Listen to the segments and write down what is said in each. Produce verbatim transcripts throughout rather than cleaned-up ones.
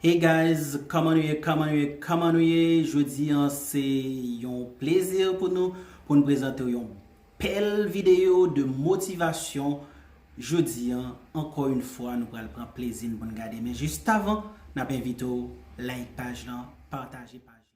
Hey guys, kòman nou ye, kòman nou ye, kòman nou ye? Jodi an se yon plezi pou nou, pou n prezante w yon bèl videyo de motivasyon. Jodi an, ankò yon fwa, nou pral pran plezi n pou n gade. Men jis avan, n ap envite w like paj lan, pataje paj lan.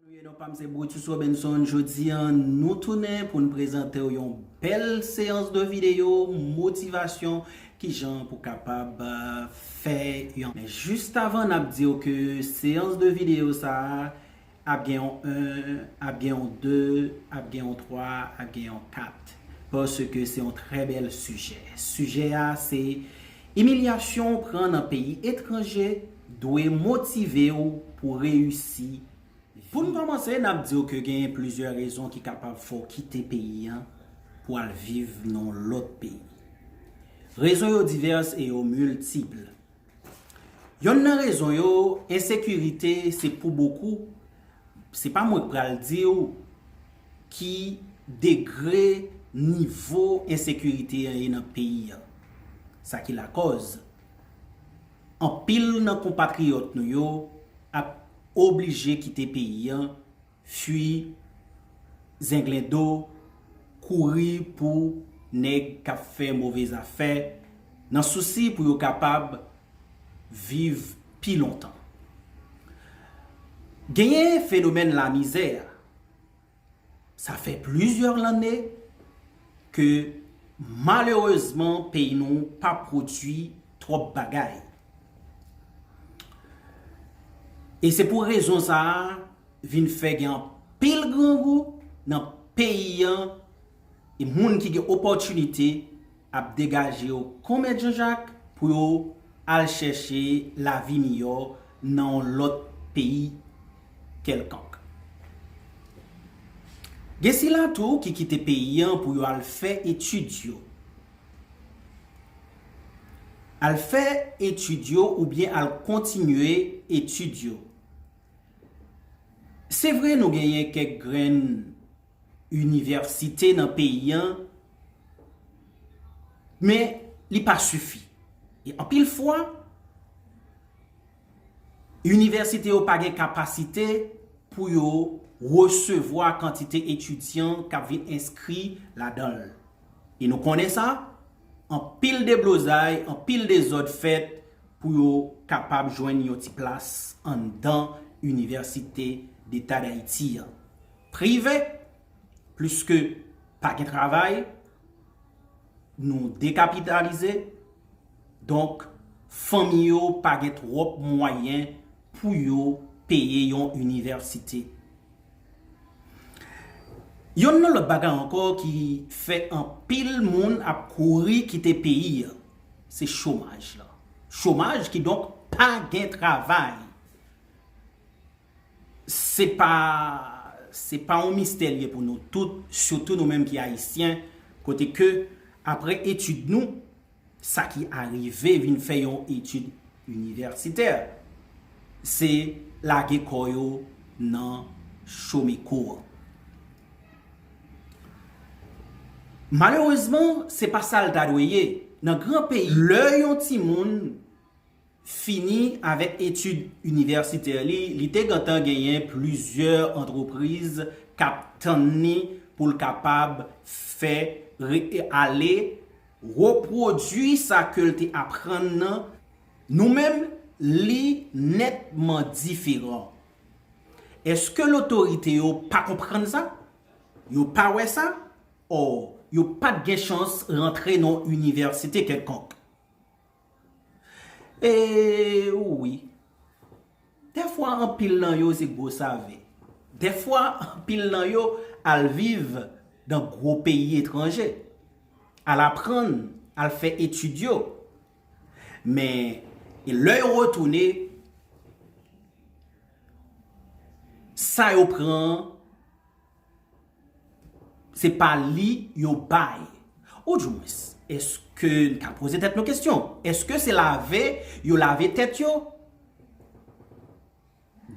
Nou ye, non pa m se Brutus Robinson. Jodi an, nou tounen pou n prezante w yon bèl seyans de videyo motivasyon, kijan pou kapab, euh, fè yon. Men jis avan, n ap di w ke seyans de videyo sa a ap gen yon en, ap gen yon de, ap gen yon twa, ap gen yon kat. Paske se yon trè bèl sijè. Sijè a, se imilyasyon w pran nan peyi etranje dwe motive w pou reyisi. Pou n kòmanse, n ap di w ke genyen plizyè rezon ki kapab fè w kite peyi an pou al viv nan yon lòt peyi. Rezon yo divès e yo miltip. Yonn nan rezon yo, ensekirite, se pou bokou, se pa mwen k pral di w ki degre, nivo ensekirite an ye nan peyi an. Sa ki lakòz, anpil nan konpatriyòt nou yo ap oblije kite peyi an, fui, zenglendo, kouri pou nèg k ap fè move zafè, nan sousi pou yo kapab viv pi lontan. Genyen fenomèn lamizè a. Sa fè plizyè lanne ke malerezman peyi nou pa pwodui twòp bagay. E se pou rezon sa a vin fè gen anpil grangou nan peyi an, e moun ki gen opòtinite ap degaje yo kon Mèt Jan Jak pou yo al chèche lavi miyò nan yon lòt peyi kèlkonk. Gen sila tou ki kite peyi an pou yo al fè etid yo. Al fè etid yo oubyen al kontinye etid yo. Se vre nou genyen kèk grenn inivèsite nan peyi an, men li pa sifi. E anpil fwa, inivèsite yo pa gen kapasite pou yo resevwa kantite etidyan k ap vin enskri ladan l. E nou konnen sa, anpil deblozay, anpil dezòd fèt pou yo kapab jwenn yon ti plas anndan Inivèsite Deta Dayiti an. Prive, pliske pa gen travay, nou dekapitalize, donk fanmi yo pa gen twòp mwayen pou yo peye yon inivèsite. Yonn nan lòt bagay ankò ki fè anpil moun ap kouri kite peyi a, se chomaj la. Chomaj, kidonk pa gen travay. Se pa, se pa yon mistè l ye pou nou tout, sitou nou menm ki ayisyen, kote ke apre etid nou, sa ki arive vin fè yon etid inivèsitè, se lage kò yo nan chome kou an. Malerezman, se pa sa l ta dwe ye. Nan gran peyi, lè yon timoun fini avèk etid inivèsitè li, li te gentan genyen plizyè antrepriz k ap tann li pou l kapab fè re-, ale repwodui sa ke l te aprann nan. Nou menm, li nètman diferan. Èske lotorite yo pa konprann sa? Yo pa wè sa? Ò, yo pa t gen chans rantre nan yon inivèsite kèlkonk. E wi. Dèfwa, anpil nan yo se gwo save. Dèfwa, anpil nan yo al viv nan gwo peyi etranje, al aprann, al fè etid yo. Men, e lè yo retounen, sa yo pran an, se pa li yo bay. Oudimwens, èske n ka poze tèt nou kesyon? Èske se lave yo lave tèt yo?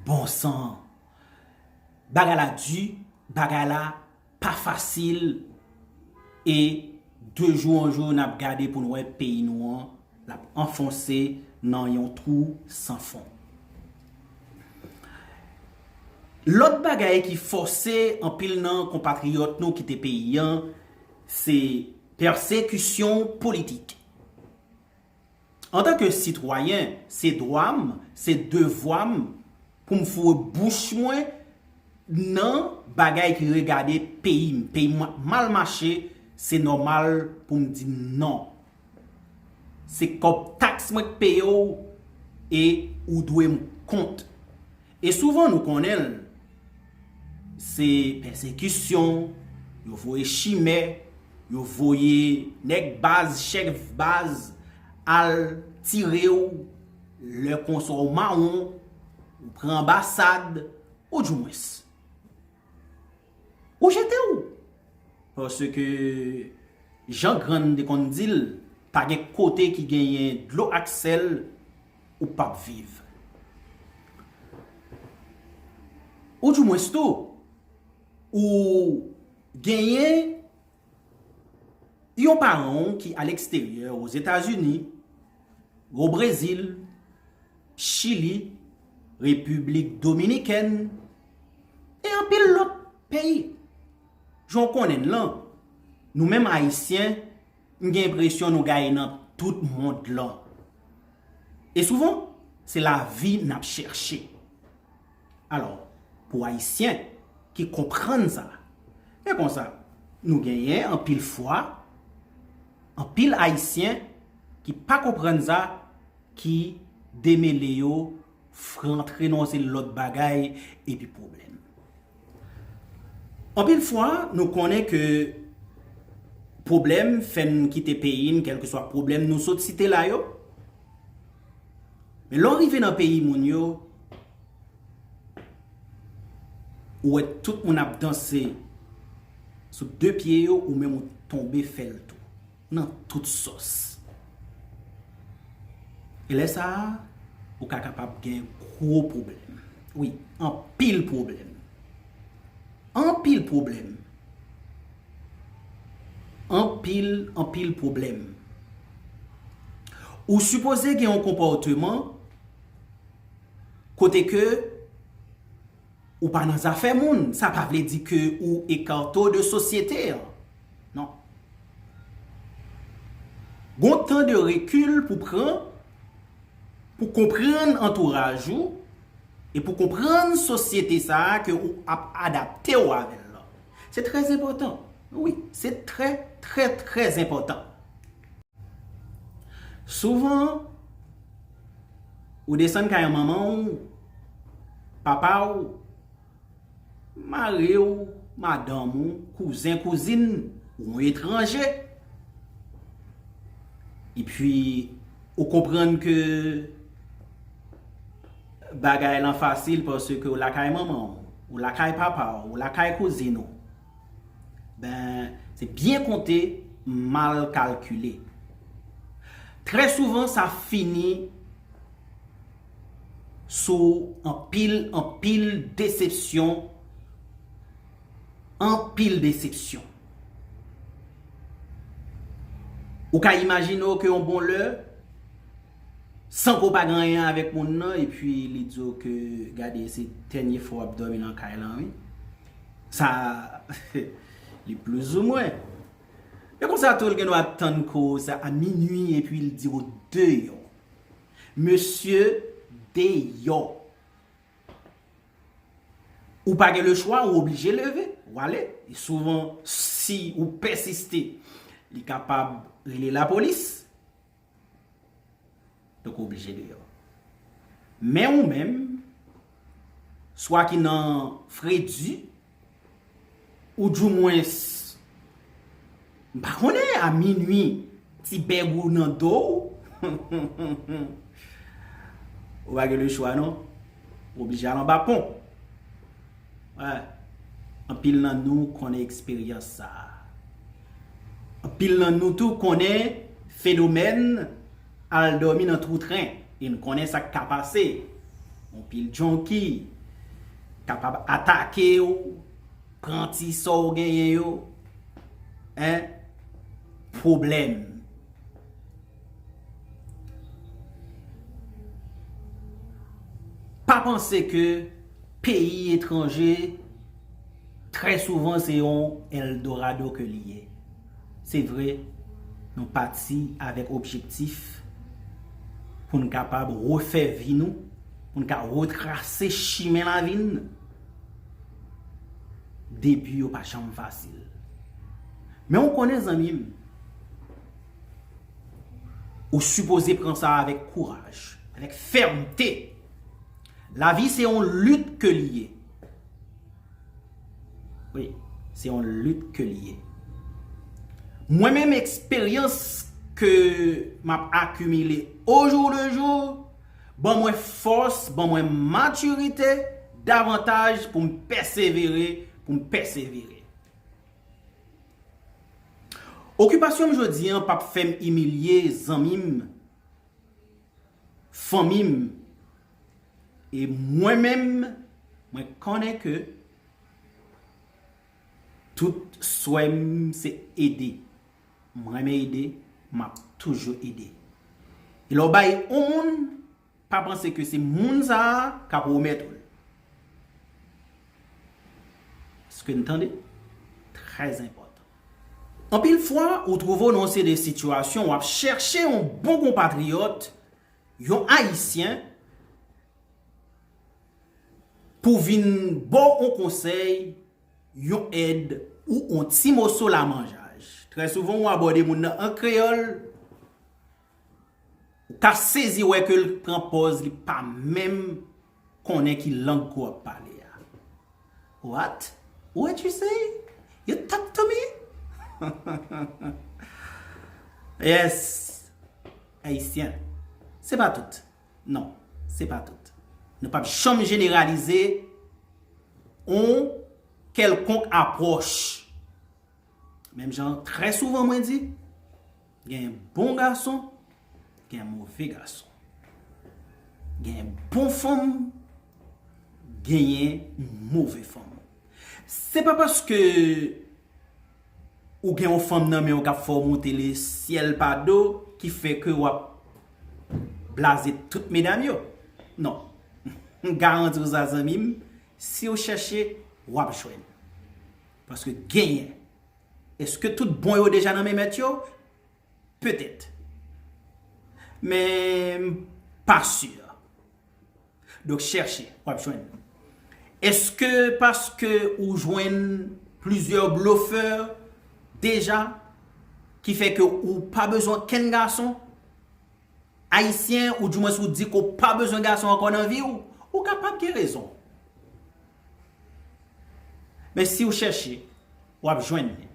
Bon san. Bagay la di, bagay la pa fasil, e de jou an jou, n ap gade pou n wè peyi nou an, l ap anfonse nan yon twou san fon. Lòt bagay ki fòse anpil nan konpatriyòt nou kite peyi a, se pèsekisyon politik. Antanke sitwayen, se dwa m, se devwa m pou m foure bouch mwen nan bagay ki regade peyi m. Peyi m ap mal mache, se nòmal pou m di non. Se kòb taks mwen k peye w e ou dwe m kont. E souvan nou konnen l, se pèsekisyon, yo voye chimè, yo voye nèg baz, chèf baz al tire w, lè konsa w mawon, ou pran anbasad, ou di mwens, ou jete w. Paske, jan grann te konn di l, pa gen kote ki genyen dlo ak sèl ou p ap viv. Ou di mwens tou, ou genyen yon paran w ki alegsteryè, Ozetazini, o Brezil, Chili, Repiblik Dominikèn, e anpil lòt peyi. Jan w konnen l lan, nou menm Ayisyen, m gen enpresyon nou gaye nan tout mond lan. E souvan, se lavi n ap chèche. Alò, pou Ayisyen ki konprann sa, men konsa, nou genyen anpil fwa, anpil Ayisyen ki pa konprann sa, ki demele yo, rantre nan yon seri lòt bagay, epi pwoblèm. Anpil fwa, nou konnen ke pwoblèm fè n kite peyi n, kèlkeswa pwoblèm nou sot site la yo. Men lè w rive nan peyi moun yo, ou wè tout moun ap danse sou de pye yo, ou menm ou tonbe fè l tou. Nan tout sòs. E lè sa a, ou ka kapab gen gwo pwoblèm. Wi, anpil pwoblèm. Anpil pwoblèm. Anpil, anpil pwoblèm. Ou sipoze gen yon konpòteman kote ke ou pa nan zafè moun, sa pa vle di ke ou ekate w de sosyete an. Non. Gon tan de rekil pou pran, pou konprann antouraj ou, e pou konprann sosyete sa a ke ou ap adapte w avè l lan. Se trè enpòtan. Wi, se trè, trè, trè enpòtan. Souvan, ou desann kay manman w, papa w, mari w, madanm ou, kouzen, kouzin, ou yon etranje. Epi, ou konprann ke bagay lan fasil paske ou lakay manman w, ou lakay papa w, ou lakay kouzin ou. Ben, se byen konte, mal kalkile. Trè souvan, sa fini sou anpil, anpil desepsyon, anpil desepsyon. Ou ka imajine w ke yon bon lè, san ke w pa gen anyen avèk moun nan, epi li di w ke, gade, se dènye fwa w ap dòmi nan kay lan, wi. Sa, li plizoumwen. Men konsa tou, l gen dwa tann koze sa a minui, epi l di w deyò. Mesye, deyò. Ou pa gen lechwa, ou oblije leve, ou ale. E souvan, si ou pèsiste, li kapab rele lapolis. Donk, ou oblije deyò. Men ou menm, swa ki nan fredi, ou dimwens, m pa konnen, a minui, ti bèg ou nan do w, ou pa gen lechwa non. Ou oblije al anba pon. Wè. Anpil nan nou konnen eksperyans sa a. Anpil nan nou tou konnen fenomèn al dòmi nan twou tren. E n konnen sa k ka pase. Yon pil junkie kapab atake w, pran ti sa w genyen yo. Hein? Pwoblèm. Pa panse ke peyi etranje, trè souvan, se yon Eldorado ke li ye. Se vre, nou pati avèk objektif pou n kapab refè vi nou, pou n ka retrase chimen lavi n. Debi yo pa janm fasil. Men w konnen, zanmi m, ou sipoze pran sa avèk kouraj, avèk fèmte. Lavi se yon lit ke li ye. Wi, se yon lit ke li ye. Mwen menm, eksperyans ke m ap akimile au jour le jour, ban mwen fòs, ban mwen matirite davantaj pou m pèsevere, pou m pèsevere. Okipasyon m jodi an p ap fè m imilye zanmi m, fanmi m, e mwen menm, mwen konnen ke tout swè m se ede. M renmen ede, m ap toujou ede. E lè w bay yon moun, pa panse ke se moun sa a k ap remèt ou l. Èske n tande? Trè enpòtan. Anpil fwa, ou twouve w nan yon seri de sitiyasyon, w ap chèche yon bon konpatriyòt, yon Ayisyen, pou vin ba w yon konsèy, yon èd ou yon ti moso lamanjaj. Trè souvan, ou abòde moun nan an kreyòl, ou ka sezi wè ke l pran pòz li pa menm konnen ki lang ke w ap pale a. What? What you say? You talk to me? Yes. Ayisyen. Se pa tout. Non, se pa tout. Nou p ap janm jeneralize yon kèlkonk apwòch. Menm jan trè souvan mwen di, gen bon gason, gen move gason. Gen bon fanm, genyen move fanm. Se pa paske ou gen yon fanm nan men w k ap fè w monte lesyèl pa do ki fè ke w ap blaze tout medam yo. Non. M garanti w sa, zanmi m, si w chèche, w ap jwenn. Paske genyen. Èske tout bon yo deja nan men mèt yo? Petèt. Men m pa si. Donk, chèche, w ap jwenn. Èske paske ou jwenn plizyè blofè deja, ki fè ke ou pa bezwen okenn gason? Ayisyen, oudimwens ou di ke w pa bezwen gason ankò nan vi w, ou kapab gen rezon. Men si w chèche, w ap jwenn li.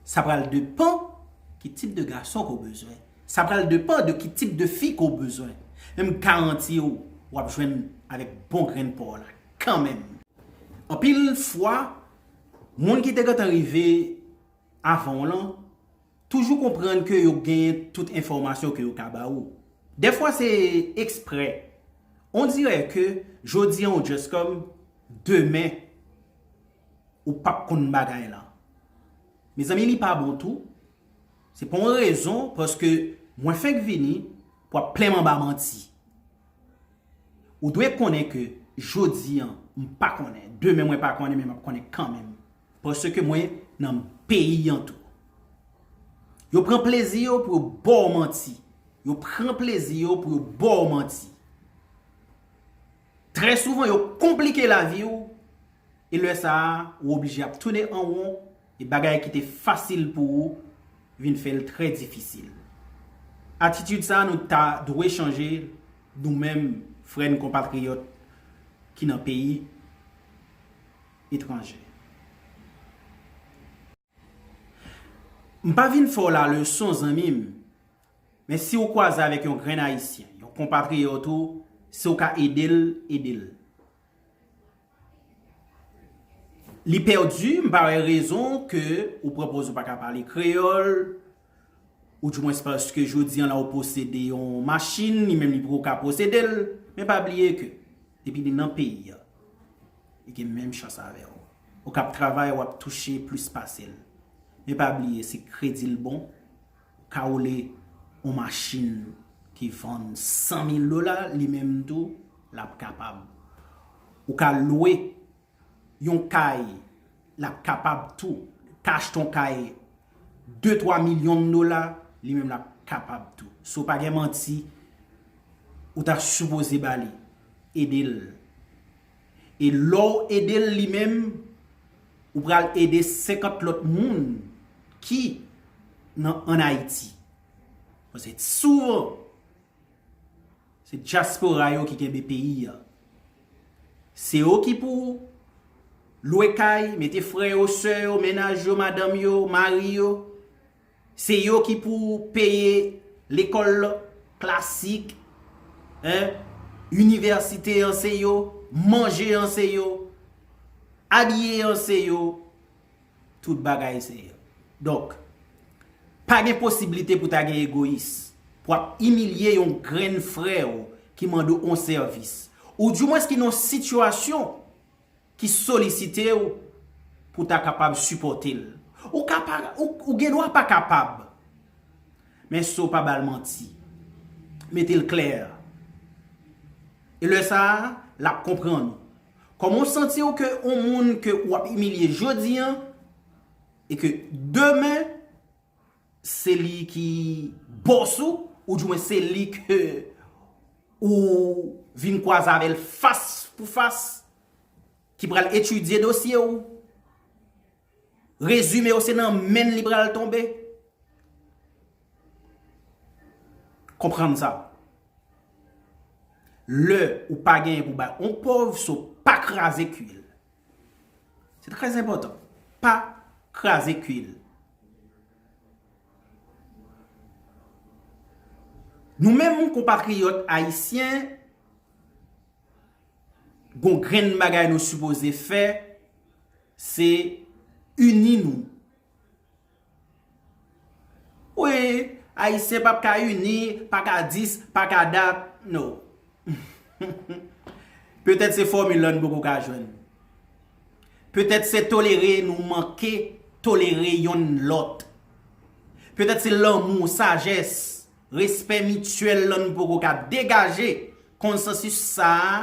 Sa pral depann ki tip de gason ke w bezwen. Sa pral depann de ki tip de fi ke w bezwen. Men m garanti w, w ap jwenn avèk bon grenn pa w la kanmenm. Anpil fwa, moun ki te gentan rive avan w lan, toujou konprann ke yo genyen tout enfòmasyon ke yo ka ba ou. Dèfwa se eksprè. On dirè ke jodi an ou dress comme, demen ou p ap konn bagay lan. Mezanmi, li pa bon tou. Se pa yon rezon, paske mwen fenk vini pou ap plen m anba manti. Ou dwe konnen ke jodi an, m pa konnen, demen mwen pa konnen, men m ap konnen kanmenm. Paske mwen nan peyi an tou. Yo pran plezi yo pou yo ba w manti. Yo pran plezi yo pou yo ba w manti. Trè souvan, yo konplike lavi w, e lè sa a, ou oblije ap tounen an won, e bagay ki te fasil pou ou vin fè l trè difisil. Atitid sa a, nou ta dwe chanje, nou menm, frè n konpatriyòt ki nan peyi etranje. M pa vin fè w laleson, zanmi m, men si w kwaze avèk yon grenn Ayisyen, yon konpatriyòt ou, si w ka ede l, ede l. Li pèdi, m pa wè rezon ke ou pran pòz ou pa ka pale kreyòl, oudimwens paske jodi an la ou posede yon machin, li menm li poko ka posede l, men pa bliye ke depi li nan peyi a, li gen menm chans avè w. Ou k ap travay, w ap touche plis pase l. Men pa bliye, si kredi l bon, ou ka woule yon machin ki vann san mil dola, li menm tou, l ap kapab. Ou ka lwe yon kay, l ap kapab tou. Ka achte yon kay de, twa milyon dola, li menm l ap kapab tou. Si w pa gen manti, ou ta sipoze ba li, ede l. E lè w ede l li menm, ou pral ede senkant lòt moun ki nan, ann Ayiti. Paske souvan, se dyaspora yo ki kenbe peyi a. Se yo ki pou lwe kay, mete frè yo, sè yo, mennaj yo, madanm yo, mari yo. Se yo ki pou peye lekòl klasik, en, inivèsite an se yo, manje an se yo, abiye an se yo, tout bagay se yo. Donk, pa gen posiblite pou ta gen egoyis, pou ap imilye yon grenn frè w ki mande w yon sèvis, oudimwens ki nan yon sitiyasyon ki solisite w pou ta kapab sipòte l. Ou ka pa, ou, ou gen dwa pa kapab. Men si w pa ba l manti, mete l klè. E lè sa a, l ap konprann ou. Kòman w santi w ke yon moun ke w ap imilye jodi an, e ke demen, se li ki bòs ou, oudimwens se li ke ou vin kwaze avè l fas pou fas, ki pral etidye dosye w, rezime w se nan men l li pral tonbe. Konprann sa. Lè ou pa genyen pou bay yon pòv, so pa kraze kwi l. Se trè enpòtan. Pa kraze kwi l. Nou menm, konpatriyòt ayisyen, gon grenn bagay nou sipoze fè, se ini nou. Wi, Ayisyen p ap ka ini, pa ka dis, pa ka dat, no. Petèt se fòmil lan nou poko ka jwenn. Petèt se tolere nou manke tolere yonn lòt. Petèt se lanmou, sajès, respè mityèl lan nou poko ka degaje konsansis sa a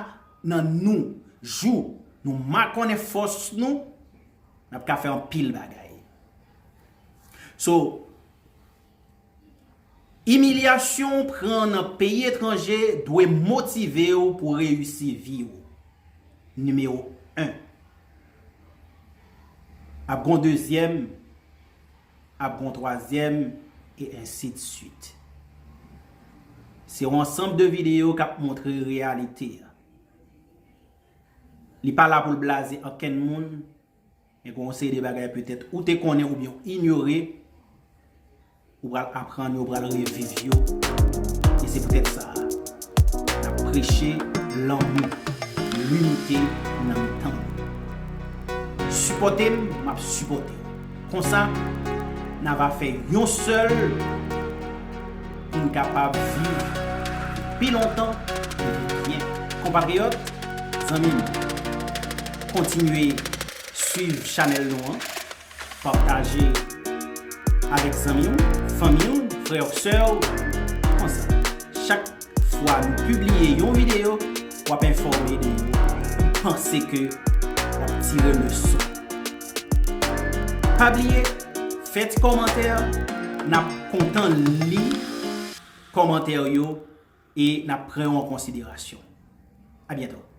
nan nou. Jou nou makonnen fòs nou, n ap ka fè anpil bagay. So, imilyasyon w pran nan peyi etranje dwe motive w pou reyisi vi w. Nimewo en. Ap gon dezyèm, ap gon twazyèm, e ensi de swit. Se yon ansanm de videyo k ap montre reyalite a. Li pa la pou l blaze ankenn moun, men gon yon seri de bagay petèt ou te konnen oubyen w inyore, ou pral aprann yo, ou pral reviv yo. E se poutèt sa, n ap preche lanmou, linite nan mitan nou. Sipòte m, m ap sipòte w. Konsa, n a va fè yon sèl pou n kapab viv pi lontan e pi byen. Konpatriyòt, zanmi m, kontinye swiv chanèl nou an, pataje avèk zanmi w, fanmi w, frè w, sè w, konsa. Chak fwa nou pibliye yon videyo, w ap enfòme de yo. M panse ke w ap tire leson. Pa bliye, fè ti kòmantè, n ap kontan li kòmantè yo e n ap pran yo an konsiderasyon. A byento.